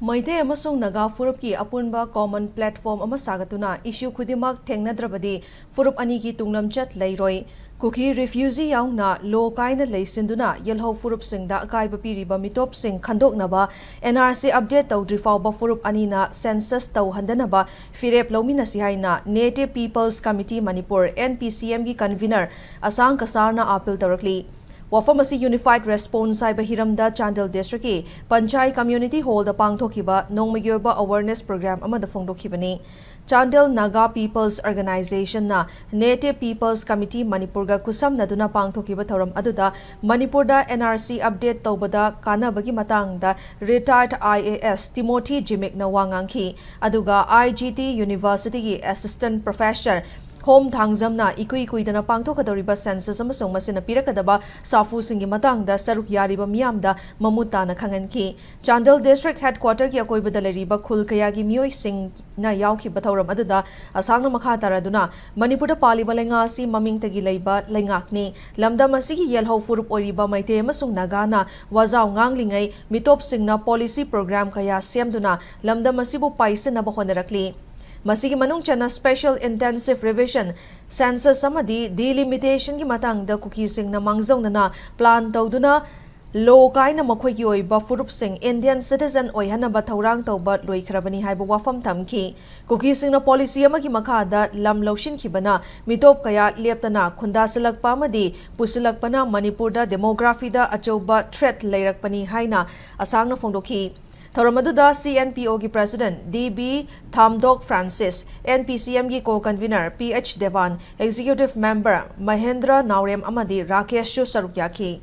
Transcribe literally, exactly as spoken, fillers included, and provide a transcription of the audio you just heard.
ꯃꯩꯇꯩ ꯑꯃꯁꯨꯡ ꯅꯥꯒꯥ ꯐꯨꯔꯨꯞꯀꯤ ꯑꯄꯨꯟꯕ common platform ꯑꯃ ꯁꯥꯒꯠꯇꯨꯅ issue ꯈꯨꯗꯤꯡꯃꯛ ꯊꯦꯡꯅꯗ꯭ꯔꯕꯗꯤ ꯐꯨꯔꯨꯞ ꯑꯅꯤꯒꯤ ꯇꯨꯡꯂꯝꯆꯠ ꯂꯩꯔꯣꯏ꯫ ꯀꯨꯀꯤ refugee ꯌꯥꯎꯅ ꯂꯣ ꯀꯥꯏꯅ ꯂꯩꯁꯤꯟꯗꯨꯅ ꯌꯦꯜꯍꯧ ꯐꯨꯔꯨꯞꯁꯤꯡꯗ ꯑꯀꯥꯏꯕ ꯄꯤꯔꯤꯕ ꯃꯤꯇꯣꯞꯁꯤꯡ ꯈꯟꯗꯣꯛꯅꯕ N R C update ꯇꯧꯗ꯭ꯔꯤ ꯐꯥꯎꯕ ꯐꯨꯔꯨꯞ ꯑꯅꯤꯅ census ꯇꯧꯍꯟꯗꯅꯕ ꯐꯤꯔꯦꯞ ꯂꯧꯃꯤꯟꯅꯁꯤ ꯍꯥꯏꯅ Native People's Committee Manipur, N P C M ꯒꯤ convener ꯑꯁꯥꯡ ꯀꯁꯥꯔꯅ appeal ꯇꯧꯔꯛꯂꯤ꯫ ꯋꯥꯐꯝ ꯑꯁꯤ Unified Response ꯍꯥꯏꯕ ꯍꯤꯔꯝꯗ ꯆꯥꯟꯗꯦꯜ district ꯀꯤ ꯄꯟꯆꯥꯏ community hall ꯗ ꯄꯥꯡꯊꯣꯛꯈꯤꯕ ꯅꯣꯡꯃꯒꯤ ꯑꯣꯏꯕ awareness program ꯑꯃꯗ ꯐꯣꯡꯗꯣꯛꯈꯤꯕꯅꯤ꯫ ꯆꯥꯟꯗꯦꯜ Naga People's Organization ꯅ Native People's Committee ꯃꯅꯤꯄꯨꯔꯒ ꯈꯨꯠꯁꯝꯅꯗꯨꯅ ꯄꯥꯡꯊꯣꯛꯈꯤꯕ ꯊꯧꯔꯝ ꯑꯗꯨꯗ ꯃꯅꯤꯄꯨꯔꯗ N R C update ꯇꯧꯕꯗ ꯀꯥꯟꯅꯕꯒꯤ ꯃꯇꯥꯡꯗ retired I A S Timothy Jimik ꯅ ꯋꯥ ꯉꯥꯡꯈꯤ꯫ ꯑꯗꯨꯒ I G T University ꯒꯤ assistant professor ꯍꯣꯝ ꯊꯥꯡꯖꯝꯅ ꯏꯀꯨꯏ ꯀꯨꯏꯗꯅ ꯄꯥꯡꯊꯣꯛꯀꯗꯧꯔꯤꯕ census ꯑꯃꯁꯨꯡ ꯃꯁꯤꯅ ꯄꯤꯔꯛꯀꯗꯕ ꯁꯥꯐꯨꯁꯤꯡꯒꯤ ꯃꯇꯥꯡꯗ ꯁꯔꯨꯛ ꯌꯥꯔꯤꯕ ꯃꯤꯌꯥꯝꯗ ꯃꯃꯨꯠ ꯇꯥꯅ ꯈꯪꯍꯟꯈꯤ꯫ ꯆꯥꯟꯗꯦꯜ district headquarter ꯒꯤ ꯑꯀꯣꯏꯕꯗ ꯂꯩꯔꯤꯕ ꯈꯨꯜ ꯀꯌꯥꯒꯤ ꯃꯤꯑꯣꯏꯁꯤꯡꯅ ꯌꯥꯎꯈꯤꯕ ꯊꯧꯔꯝ ꯑꯗꯨꯗ ꯑꯁꯥꯡꯅ ꯃꯈꯥ ꯇꯥꯔꯗꯨꯅ ꯃꯅꯤꯄꯨꯔꯗ ꯄꯥꯜꯂꯤꯕ ꯂꯩꯉꯥꯛ ꯑꯁꯤ ꯃꯃꯤꯡꯇꯒꯤ ꯂꯩꯕ ꯂꯩꯉꯥꯛꯅꯤ꯫ ꯂꯝꯗꯝ ꯑꯁꯤꯒꯤ ꯌꯦꯜꯍꯧ ꯐꯨꯔꯨꯞ ꯑꯣꯏꯔꯤꯕ ꯃꯩꯇꯩ ꯑꯃꯁꯨꯡ ꯅꯥꯒꯥꯅ ꯋꯥꯖꯥꯎ ꯉꯥꯡꯂꯤꯉꯩ ꯃꯤꯇꯣꯞꯁꯤꯡꯅ policy program ꯀꯌꯥ ꯁꯦꯝꯗꯨꯅ ꯂꯝꯗꯝ ꯑꯁꯤꯕꯨ ꯄꯥꯏꯁꯤꯟꯅꯕ ꯍꯣꯠꯅꯔꯛꯂꯤ꯫ ꯃꯁꯤꯒꯤ ꯃꯅꯨꯡ ꯆꯟꯅ special intensive revision, census ꯑꯃꯗꯤ delimitation ꯒꯤ ꯃꯇꯥꯡꯗ ꯀꯨꯀꯤꯁꯤꯡꯅ ꯃꯥꯡꯖꯧꯅꯅ plan ꯇꯧꯗꯨꯅ ꯂꯣ ꯀꯥꯏꯅ ꯃꯈꯣꯏꯒꯤ ꯑꯣꯏꯕ ꯐꯨꯔꯨꯞꯁꯤꯡ Indian citizen ꯑꯣꯏꯍꯟꯅꯕ ꯊꯧꯔꯥꯡ ꯇꯧꯕ ꯂꯣꯏꯈ꯭ꯔꯕꯅꯤ ꯍꯥꯏꯕ ꯋꯥꯐꯝ ꯊꯝꯈꯤ꯫ ꯀꯨꯀꯤꯁꯤꯡꯅ policy ꯑꯃꯒꯤ ꯃꯈꯥꯗ ꯂꯝ ꯂꯧꯁꯤꯟꯈꯤꯕꯅ ꯃꯤꯇꯣꯞ ꯀꯌꯥ ꯂꯦꯞꯇꯅ ꯈꯨꯟꯗꯥꯁꯤꯜꯂꯛꯄ ꯑꯃꯗꯤ ꯄꯨꯁꯤꯜꯂꯛꯄꯅ ꯃꯅꯤꯄꯨꯔꯗ demography ꯗ ꯑꯆꯧꯕ threat ꯂꯩꯔꯛꯄꯅꯤ ꯍꯥꯏꯅ ꯑꯁꯥꯡꯅ ꯐꯣꯡꯗꯣꯛꯈꯤ꯫ ꯊꯧꯔꯝ ꯑꯗꯨꯗ C N P O ꯒꯤ president D B ꯊꯥꯝꯗꯣꯛ Francis, N P C M ꯒꯤ co-convener P H ꯗꯦꯋꯥꯟ, executive member Mahendra ꯅꯥꯎꯔꯦꯝ ꯑꯃꯗꯤ ꯔꯥꯀꯦꯁꯁꯨ ꯁꯔꯨꯛ ꯌꯥꯈꯤ꯫